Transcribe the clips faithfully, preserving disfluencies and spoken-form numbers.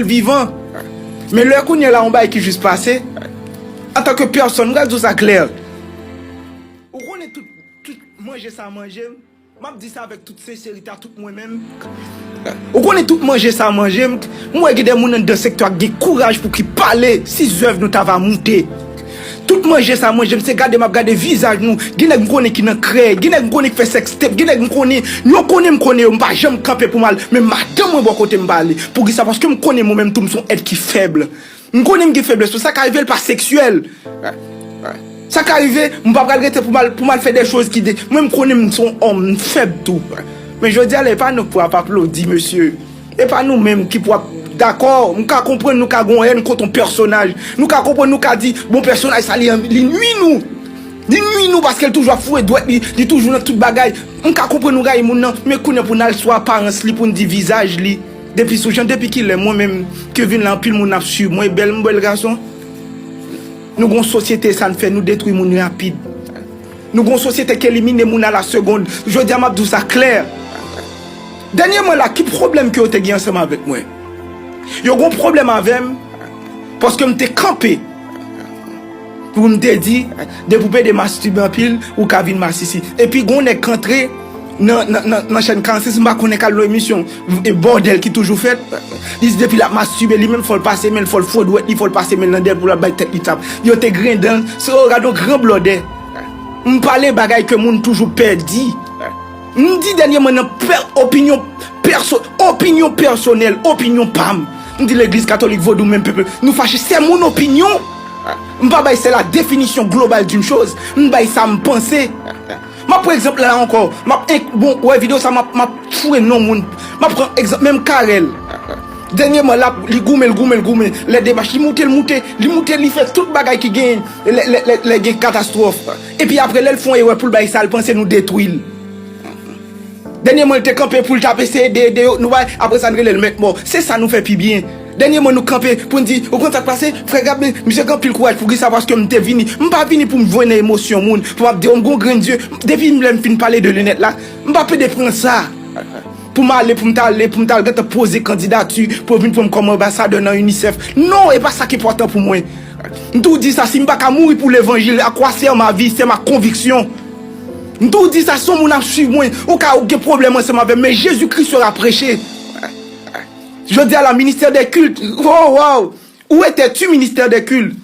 L vivan. Men lè kounye a la, yon bagay ki jis pase, antanke pèsòn, m pral di w sa klè. Ou konnen tout, tout manje sa manje m, m ap di sa avèk tout senserite a, tout mwen menm. Ou konnen tout manje sa manje m, m wè gen de moun anndan sektè a ki gen kouraj pou ki pale si zèv nou ta va moute. Tout manje sa manje m, se gade m ap gade vizaj nou. Gen nèg m konnen ki nan krèy, gen nèg m konnen ki fè sèkstep, gen nèg m konnen, yo konnen m konnen yo, m pa janm kanpe pou m al, men madanm mwen bò kote m pa ale. Poukisa? Paske m konnen mwen menm tou m se yon èt ki fèb. M konnen m gen feblès, sa ka rive l pa seksyèl. Sa ka rive, m pa pral rete pou m al, pou m al fè de choz ki de, mwen m konnen m se yon òm, m fèb tou. Men jodi a la, e pa nou k pou ap aplodi, mesye. E pa nou menm ki pou ap dakò. M ka konprann nou ka gon èn kont yon pèsonaj. Nou ka konprann nou ka di, bon, pèsonaj sa li, li nwi nou. Li nwi nou paske l toujou ap foure dwèt li, li toujou nan tout bagay. M ka konprann nou rayi moun nan, men kounye a pou n al sou aparans li, pou n di vizaj li. Depi sou jan, depi kilè mwen menm ke vin la, anpil moun ap swiv mwen, bèl, m bèl gason. Nou gon sosyete, sa n fè, nou detwi moun rapid. Nou gon sosyete ki elimine moun a la segonn. Jodi a, m ap di w sa klè. Dènyèman la, ki pwoblèm ke yo te gen ansanm avèk mwen? Yo gon pwoblèm avè m paske m te kanpe pou m te di, depi w pede mastibe anpil, ou ka vin masisi. Epi gon nèg k antre nan, nan, nan, nan chèn karannsis, m pa konnen k al nan emisyon, e bòdèl ki toujou fèt. Li di depi l ap mastibe, li menm fò l pase men l, fò l fwodwèt li, fò l pase men l nan dèyè l pou l ap bay tèt li tap. Yo te grenn dan, se yo gade yon gran blòdè. M pale bagay ke moun toujou pè di. M di dènyèman nan pè, opinyon pèso, opinyon pèsonèl, opinyon pa m. M di legliz katolik vodou menm pepe, nou fache, se mon opinyon. M pa bay se la définition globale d'une chose. M bay sa m panse. M ap pran egzanp la ankò. M ap enk-, bon, ou wè videyo sa, m ap, m ap foure non moun. M ap pran egzanp, menm Carel. Dènyèman, l ap, li goumen, l goumen, l goumen. Lè demach, li moute, l moute, li moute, li fè tout bagay ki gen, lè, lè, lè, lè gen katastwòf. Epi apre, lè l fè yon erè pou l bay sa, l panse nou detwi l. Dènyèman, l te kanpe pou l t ap eseye ede, ede yo, nou bay, apre sa, n rele l mèt mò. Se sa nou fè pi byen. Dènyèman, nou kanpe pou n di, ou konn sa k pase? Frè Gab, misye gen anpil kouraj pou ki sa, paske m te vini. M pa vini pou m jwe nan emosyon moun, pou m ap di, o, m gon grenn zye. Depi lè m fin pale de linèt la, m pa pede pran sa. Pou m ale, pou m t ale, pou m t al gentan poze kandidati, pou yo vin pran m kòm anbasadè nan UNICEF. Non, e pa sa k enpòtan pou mwen. M tou di sa, si m pa ka mouri pou levanjil, à quoi sert ma vie, c'est ma conviction. M tou di sa, si yon moun ap swiv mwen, ou ka ou gen pwoblèm ansanm avè m, men Jezi Kris yo ap preche. Jodi a la, ministè de kilt, oh, wow! Où étais-tu, ministère des cultes?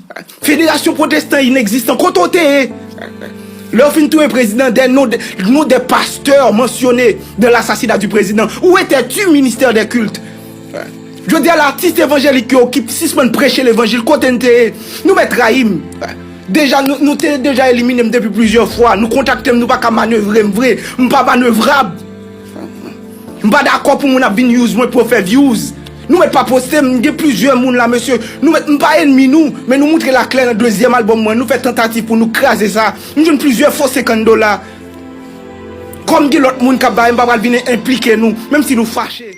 Fédération protestante inexistant, kote w te ye? Lè yo fin touye prezidan, des noms de, noms des pasteurs mentionnés dans l'assassinat du président. Où étais-tu, ministère des cultes? Jodi a la, atis evanjelik yo ki sispann preche levanjil, kote n te ye? Nou mèt rayi m. Deja, nou, nou te deja elimine m depi plizyè fwa. Nou kontakte m, nou pa ka manevre m vre. M pa manevrab. M pa dakò pou moun ap vin use mwen pou yo fè views. Nou mèt pa poste m, m gen plizyè moun la, mesye. Nou mèt, m pa ènmi nou, men nou moutre l aklè nan dezyèm albòm mwen. Nou fè tantativ pou nou kraze sa. M jwenn plizyè fo senkant dola. Kòm gen lòt moun k ap bay, m pa pral vin enplike nou, menm si nou fache.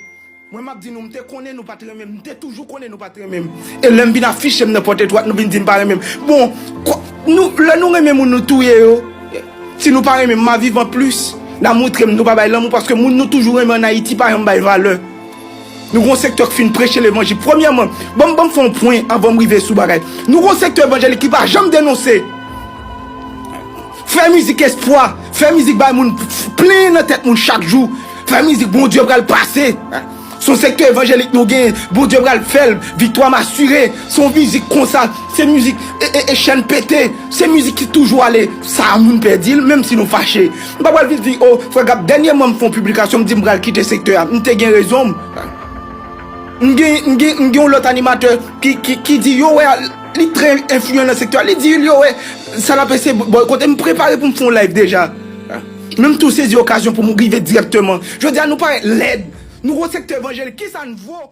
Mwen, m ap di nou, m te konnen nou pa t renmen m, m te toujou konnen nou pa t renmen m. E lè m vin afiche m nan pòt etwat, nou vin di m pa renmen m. Bon, kwa, nou, lè nou renmen moun, nou touye yo. Si nou pa renmen m, m a vivan plis. N a moutre m nou pa bay lanmou, paske moun nou toujou renmen ann Ayiti pa janm bay valè. Nou gon sektè k fin preche levanjil. Premyèman, ban m, ban m fè yon pwen anvan m rive sou bagay. Nou gon sektè evanjelik ki pa janm denonse. Fè mizik espwa, fè mizik bay moun, plenyen nan tèt moun chak jou. Fè mizik Bondye pral pase. Se yon sektè evanjelik nou genyen, Bondye pral fè l, viktwa m asire. Se yon mizik konsa, se mizik e, e, e chèn pete, se mizik ki toujou ale. Sa moun pèdi l, menm si nou fache. M pa pral vin di, o, frè Gab, dènyèman m fè yon piblikasyon, m di m pral kite sektè a. M te gen rezon m. M gen, m gen, m gen yon lòt animatè ki, ki, ki di, yo wè, li trè enfliyan nan sektè a. Li di, yo wè, sa l ap eseye boykote. M prepare pou m fè yon live deja. Men m tou sezi okazyon pou m rive dirèkteman. Jodi a, nou parèt lèd. Nou gon sektè evanjelik. Kisa n vo?